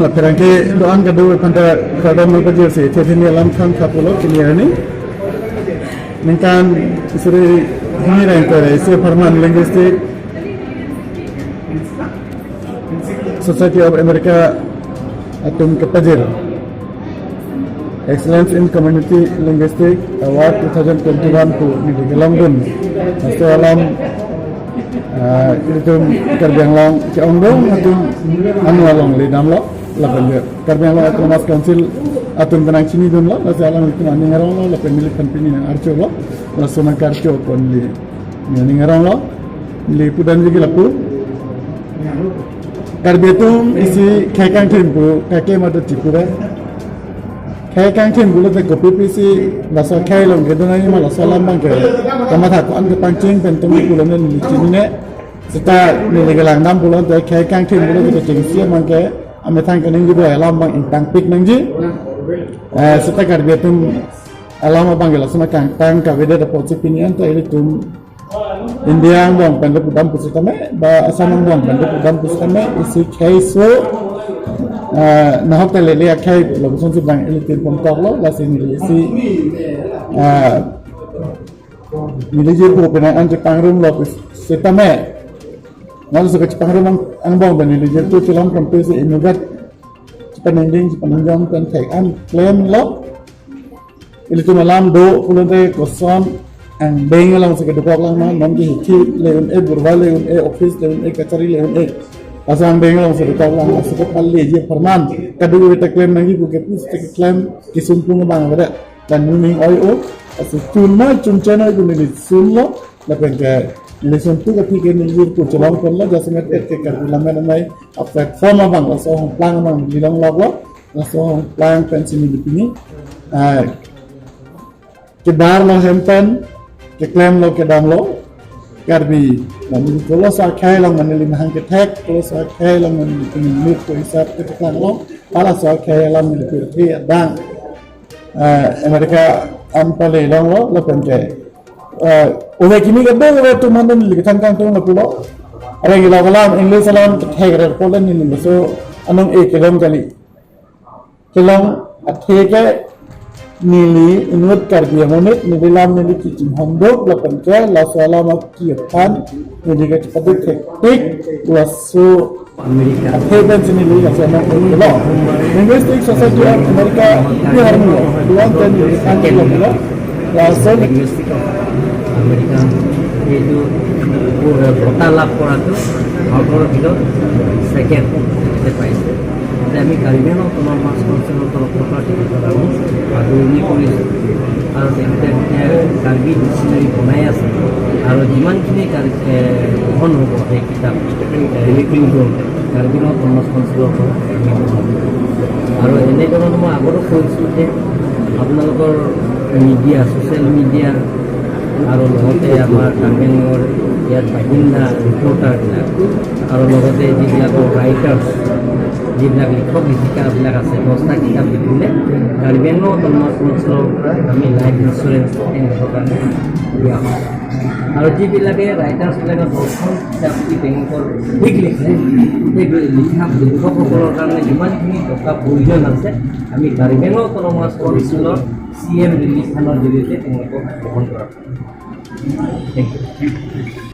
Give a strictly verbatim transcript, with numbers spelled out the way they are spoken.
Lapen ke do-an kado aphan ta kardom nangpajirsi, the theni alam than tha pulo pini arni. Ningkan suri hini reng kore, isi apharman Linguistic Society of America atum kepajir Excellence in Community Linguistic Award two thousand twenty-one pu neli kelongdun. Laso alam, ah, itum Karbi Anglong ke-ongdung atum anu along ledamlo, lapen ke Karbi Anglong Autonomous Council atum penang chinidunlo, laso alam itum aning aronglo, lapen neliphan pini nang-archolo, laso nangkarcho pon neli, neli aning aronglo, neli pudamji ke lapu. Karbi atum isi khei kangthim pu, kake madu chipu re. Khei kangthim pulote kopi pisi laso khei along kedo nangji ma laso alam abang ke kamatha ko-an kepangcheng pen tumi pulo neli chinine. Seta neli kelangdam pulote khei kangthim pulote kechengsi abang ke amethang kaningjepo alam abang ingtangpik nangji. Eh, seta Karbi atum alam abang ke laso nangkangtang kavedet apotsi pini an ta ilitum India angbong pen le pudam pusitame, ba Assam angbong pen le pudam pusitame, isi khei so, ah, nahok ta lele akhei lo pusonsi bang ilitum pon koklo, lasi neli isi, ah, neli jirpo penang an chepangrumlo pusitame. Nalo so kachepangrum ang, angbong pen neli jirpo chelong krampe si inutvet chepaningding, chepaningding pen thek an klemlo. Ilitum alam do pulote koson angbeng alongsi kedokok lang ma, non ke hithi le un-e, burva le un-e, office le un-e, kachari le un-e. Laso angbeng alongsi dokok lang, laso kopal leji apharman. Kadokave ta klem nangji pu ke puste keklem, kesung pung abang avedet. Lapen nuning oi-o, laso chun ma chunche noi pu neli sunlo, lapen ke neli sun tu kati ke neli jirpo chelong ponlo, jasemet ke Karbi Lammet Amei aplatform abang, laso ahongplang abang neli longloklo. Laso ahongplang pensi neli pini, ah, kebarlo hem pen, keklemlo kedamlo, Karbi, mane koloso akhei along mane neli mahang kethek, koloso akhei along mane neli pini mit ko hisap ketheklanglo, halaso akhei along neli pirthe adang, ah, America an pale longlo, lapen ke, ah, ove kimi kadokave atum an neli kethan kangtung lapulo, areng ilok alam, English alam kethek re pulo neli laso anong e kelong kali. Kelong athe ke neli inut Karbi amonit, neli lam neli kachinghon duk, lapen ke laso alam aphi aphan neli kachepaduk thektik, laso America. Athe pensi neli laso alam pulo. Linguistic Society of America, Bihar mulo, duan ten neli kan pulo. Laso Linguistic of America এইটো বঁটা লাভ কৰাটো ভাৰতৰ ভিতৰত ছেকেণ্ড পাইছে। যে আমি কাৰ্বি আংলং অট'নমাছ কাউন্সিলৰ তৰফৰ পৰা তেখেতক আমি আদৰণি কৰিছোঁ। আৰু তেখেতে এতিয়া কাৰ্বি ডিকচনেৰী বনাই আছে। আৰু যিমানখিনি কাৰ্বি, এ, গ্ৰহণ হ'ব সেই কিতাপ, এ, ৰিপ্ৰিণ্ট কৰোঁতে কাৰ্বি আংলং অট'নমাছ কাউন্সিলৰ পৰা আমি গ্ৰহণ কৰিম। আৰু এনেধৰণে মই আগতো কৈছোঁ যে আপোনালোকৰ মিডিয়া, ছ'চিয়েল মিডিয়া আৰু লগতে আমাৰ কাৰ্বি আংলঙৰ ইয়াত বাসিন্দা ৰিপৰ্টাৰবিলাক আৰু লগতে যিবিলাকৰ ৰাইটাৰ্ছ, যিবিলাক লিখক লিখিকাবিলাক আছে, দহটা কিতাপ লিখিলে কাৰ্বি আংলং অট'নমাছ কাউন্সিলৰ আমি লাইফ ইঞ্চুৰেঞ্চ তেওঁলোকৰ কাৰণে দিয়া হয়। আৰু যিবিলাকে ৰাইটাৰ্ছবিলাকে দহখন কিতাপ যদি তেওঁলোকৰ অধিক লিখে, সেই লিখা লিখকসকলৰ কাৰণে যিমানখিনি টকা প্ৰয়োজন আছে, আমি কাৰ্বি আংলং অট'নমাছ কাউন্সিলৰ চি এম ৰিলিফ ফাণ্ডৰ জৰিয়তে তেওঁলোকক গ্ৰহণ কৰা হয়। Thank you.